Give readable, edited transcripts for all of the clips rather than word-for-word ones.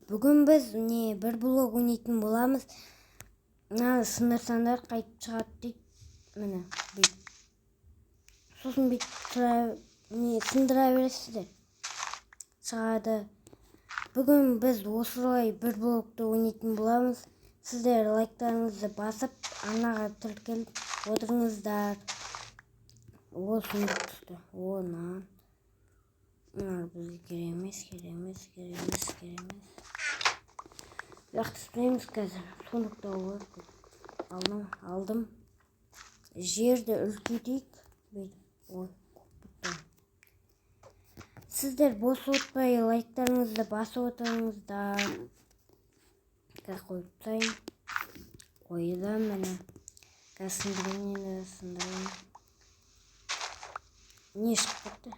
Бүгін біз не бір блок ойнайтын боламыз. Мынаны сындырсаңдар, қайтып шығады дейді. Міне, бүйтіп. Сосын бүйтіп не сындыра бересіздер. Шығады. Бүгін біз осылай бір блокты ойнайтын боламыз. Сіздер лайктарыңызды басып, арнаға тіркеліп отырыңыздар. О, сундук түсті. О, нан. Мыналар бізге керек емес, керек емес, керек емес, керек емес. Лақтырмаймыз қазір. Сундукты алу керек. Алдым, алдым. Жерді үлкейтейік. Бүйтіп. Ой, көп бітті. Сіздер бос отпай, лайктарыңызды басып отырыңыздар. Қазір қойып тастайын. Қойдым, міне. Қазір сындырайын енді, сындырайын. Не шығып кетті?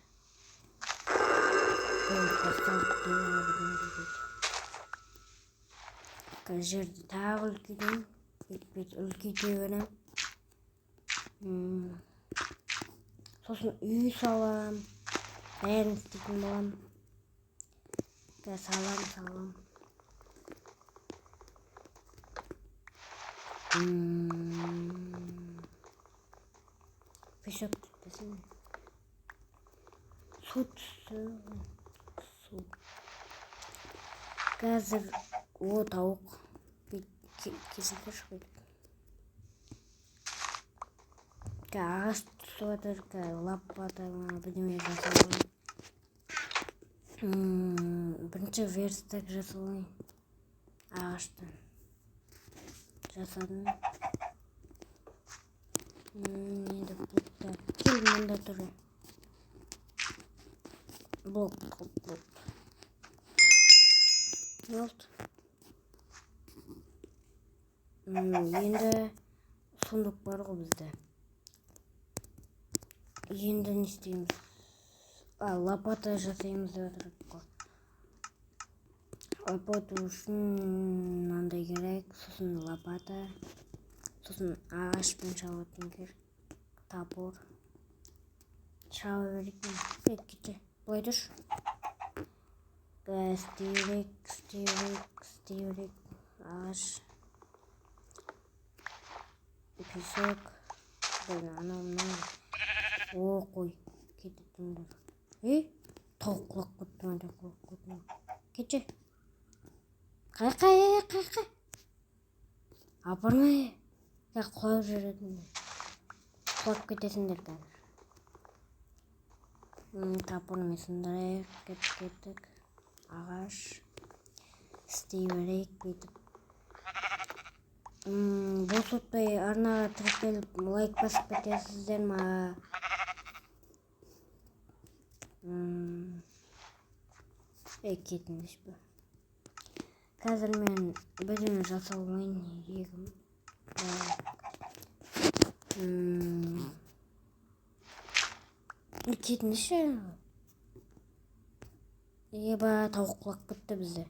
Болды, басталды дейді. Қазір жерді тағы үлкейтемін. Бүйтіп, бүйтіп үлкейте беремін. Сосын үй салам. Бәрін істейтін боламын. Қазір салам, салам. Песок түспесін. Су түсті. Су. Қазір, о, тауық. Кесілдірші бүйтіп. Қазір ағаш түсіп жатыр, қазір лопата бірдеме жасап алайын. Бірінші верстак жасап алайын. Ағаштан. Жасадым. Енді блоктар. Кел, мында тұр. Блок, блок, блок. Не болды? Енді сундук бар ғой бізде. Енді не істейміз? А, лопата жасаймыз деп жатыр қой. Лопата үшін мынандай керек, сосын лопата, сосын ағашпен шабатын керек, топор. Шаба берейік. Ей, кете. Былай тұршы. Істей берейік, істей берейік, істей берейік. Ағаш. Песок. Блин, анау мынау. О, қой. Кететіңдер. Ей, тауық құлап кетті ма, құлап кетті ма? Кетші. Қайқа, ей, қайқа. Апармай. Я құлап жүретіндер. Құлап кетесіңдер қазір. Топормен сындырайық. Кеттік, кеттік. Ағаш. Істей берейік бүйтіп. Бос отпай, арнаға тіркеліп, лайк басып кетесіздер ма? Ей, кетіңдерші. Қазір мен бірдеме жасап алайын, егім. Кетіңдерші. Еба, тауық құлап кетті бізде.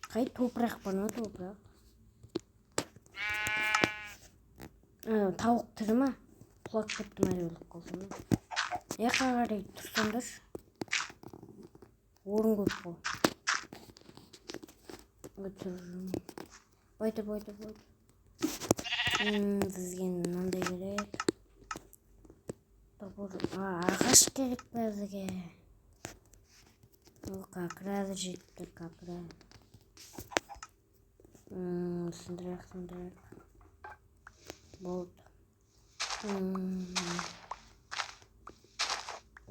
Қай топырақ бар ма, топырақ? Тауық тірі ма? Құлап кетті ма деп ойлап қалсам. Жаққа қарай тұрсаңдаршы. Орын көп қой. Өтір. Бай тұр, бай тұр, бай тұр. Бізге мынандай керек. Топор, ағаш керек бізге. О, как раз жетіп тұр, как раз. Сындырайық, сындырайық. Болды.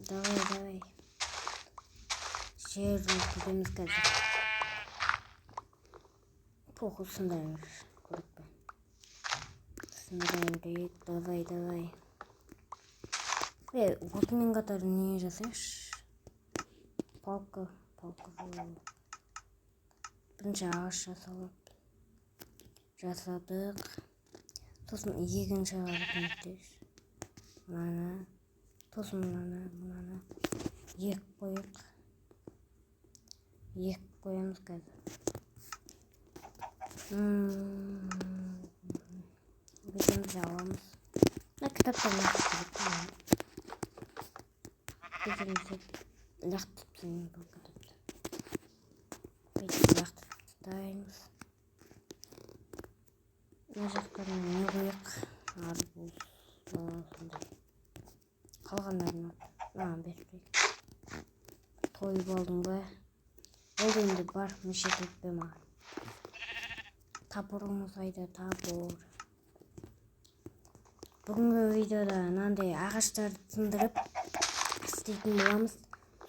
Давай, давай. Жер үлкейтеміз қазір. Похуй, сындыра бер. Көріп пе? Сындыра берейік. Давай, давай. Е, осымен қатар не жасайықшы? Палка, палка. Бірінші ағаш жасалып жасадық. Сосын егін шығарып көмектесші. Мынаны, сосын мынаны, мынаны егіп қояйық. Егіп қоямыз қазір. Бүйтеміз, аламыз. Мына кітаптар лақтырып керек. Бүйтеміз, лақтырып тастаймын бұл кітапты. тастаймыз. Мына жақтарына не қояйық? Арбуз сондай. Қалғандарын маған беріп қояйық. Тойып алдың ба? Болды енді, бар, мешать етпе маған. Топорымыз қайда, топор? Бүгінгі видеода мынандай ағаштарды сындырып істейтін боламыз.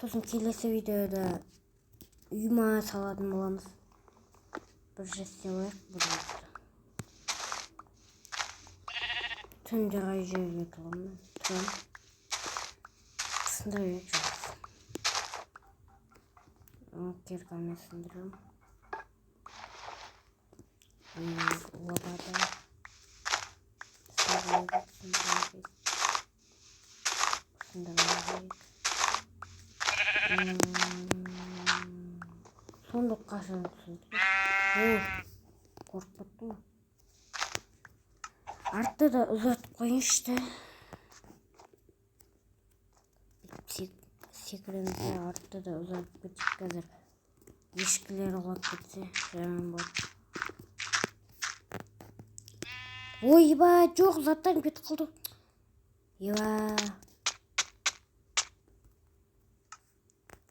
Сосын келесі видеода үйма салатын боламыз. Бір істеп алайық, бір түнде қай жерге тұрамын? Тұрамын. Сындыра берейік. Киркамен сындырамын. Лопата. Сындыра берейік, сындыра берейік. Сындыра берейік. Сундук қашан түседі? Ой, қорқып кеттім ғой. Артты да ұзартып қояйыншы да. Секіреміз де, артты да ұзартып кетейік қазір. Ешкілер құлап кетсе, жаман болады. Ойбай, жоқ, заттарым кетіп қалды. Еба.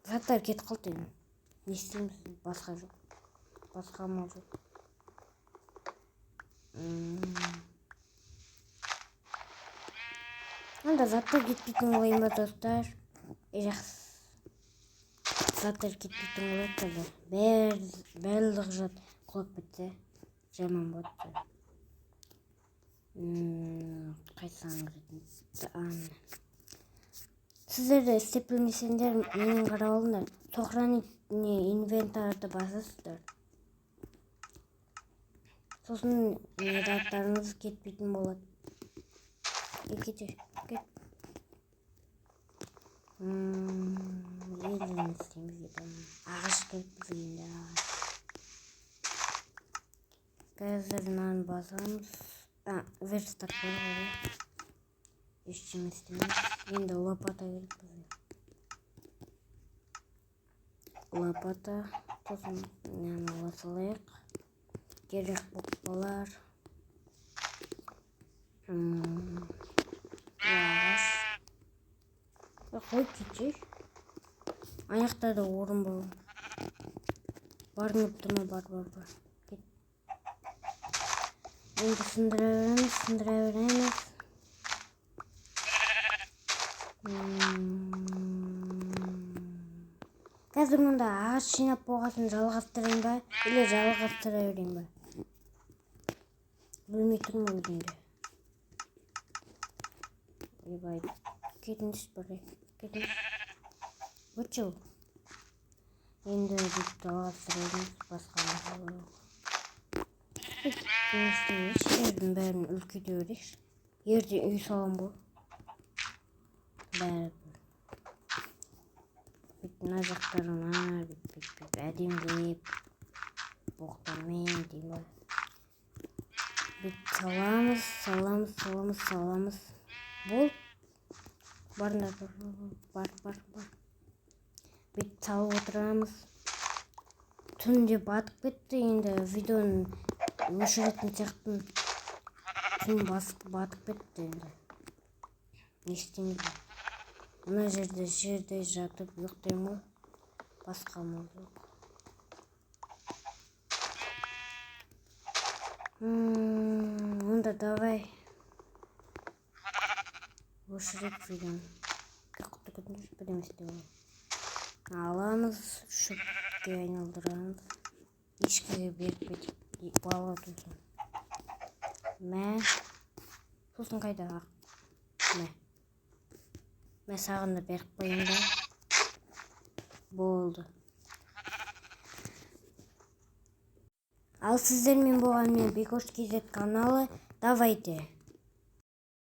Заттар кетіп қалды енді. Не істейміз? Басқа жоқ. Басқа амал жоқ. Анда заттар кетпейтін болайын ба, достар? Жақсы. Заттар кетпейтін болады қазір. Барлық зат құлап кетсе, жаман болады. Қайсыған кіретін? Сіздер де істеп білмесеңдер, менен қарап алыңдар. Сохранить не инвентарды басасыздар. Сосын заттарыңыз кетпейтін болады. Кете, кет. Енді не істейміз енді? Ағаш керек бізге енді, ағаш. Қазір мынаны басамыз. Верстак бар ғой. Ештеңе істемейміз. Енді лопата керек бізге. Лопата. Сосын мынаны ала салайық. Керек болып қалар. Ағаш. Қой кетші. Аяқта да орын бар. Барғым келіп тұр ма? Бар, бар, бар. Кет. Енді сындыра береміз, сындыра береміз. Қазір мұнда ағаш жинап болғасын жалғастырайын ба, или жалғастыра берейін ба? Білмей тұрмын өзім де. Ойбай, кетіңізші бір, кетіңізші. Өтші ол. Енді бүйтіп жалғастыра береміз, басқа жоқ. Не істейміз? Жердің бәрін үлкейте берейікші. Ертең үй саламын ғой. Бәрібір. Бүйтіп мына жақтарына бүйтіп, бүйтіп, бүйтіп әдемілеп боқтармен деймін ба. Бүйтіп саламыз, саламыз, саламыз, саламыз. Бол. Барыңдар, бар, бар, бар, бар. Бүйтіп салып отырамыз. Түнде батып кетті, енді видеоны өшіретін сияқтымын. Түн басып батып кетті енді. Не істейміз? Мына жерде жерде жатып ұйықтаймын ғой. Басқа амал жоқ. Онда давай өшірейік видеоны. Құтты күтіңіз, бірдеме істеп алайық. Аламыз, шөпке айналдырамыз. Ешкіге беріп кетейік, бала тусын. Мә. Сосын қайда? Мә. Мә, саған да беріп қояйын да. Болды. Ал сіздермен болған мен Бекош KZ каналы. Давайте.